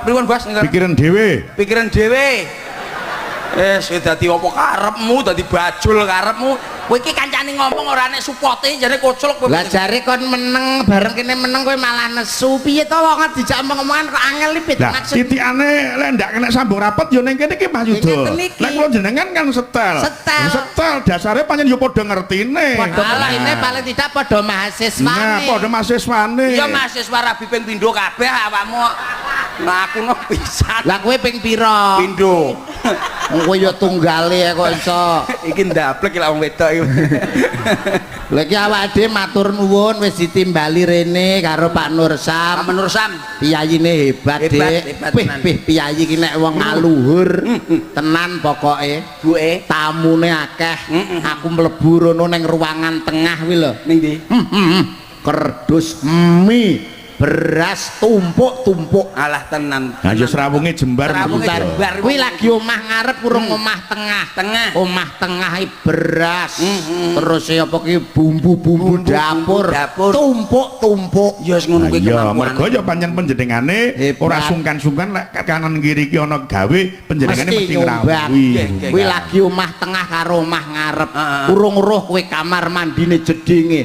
Pripun, Bos? Pikiran dhewe. Pikiran dhewe. Eh, wis dadi apa karepmu, dadi bajul karepmu. Kowe iki kancane ngomong ora nek supote jane koclok kowe. Lah jare kon meneng bareng kene meneng kowe malah nesu. Piye to wong dijak omong-omongan kok angel iki Lah, maksud. Titikane lek ndak kena sambung rapet ya ning kene iki, Mas Yuda. Ngeten iki. Lek kula jenengan kan setel. Setel. Setel dasare pancen ya padha ngertine. Padha ngertine, paling tidak padha mahasiswane. Nah, padha mahasiswane. Iya, mahasiswa rabi ping pindho kabeh awakmu. Ngaku no pisan. Lah kowe ping pira? Pindho. Wong kowe ya tunggale kok iso. Iki ndablek lek wong wedok iki. Lha iki awake dhewe matur nuwun wis ditimbali rene karo Pak Nur Sam. Pak Nur Sam. Piyayine hebat, Hebat, Dik. Hebat Pih tenan. Pih piyayi ki nek wong aluhur tenan pokoke. Buke. Tamune akeh. Aku mlebu rono ning ruangan tengah kuwi lho. Ning ndi? Kerdus mie, beras tumpuk-tumpuk. Alah, tenan. Nah, ya srawunge jembar. Srawunge Mas Yuda. jembar. Kuwi lagi omah ngarep, urung omah tengah. Tengah. Omah tengah iki beras. Terus ya apa ki bumbu-bumbu Bumbu-bumbu dapur. Dapur. Tumpuk-tumpuk. Ya wis ngono kuwi Iya, kemampuan. mergo ya pancen panjenengane Hebat. ora sungkan-sungkan lek kanan kiri iki ana gawe, panjenengane Mesti mesti nyumbang. ngrawuhi. Nggih, nggih. Kuwi lagi omah tengah karo omah ngarep. Heeh. Urung roh kowe kamar mandine jedinge.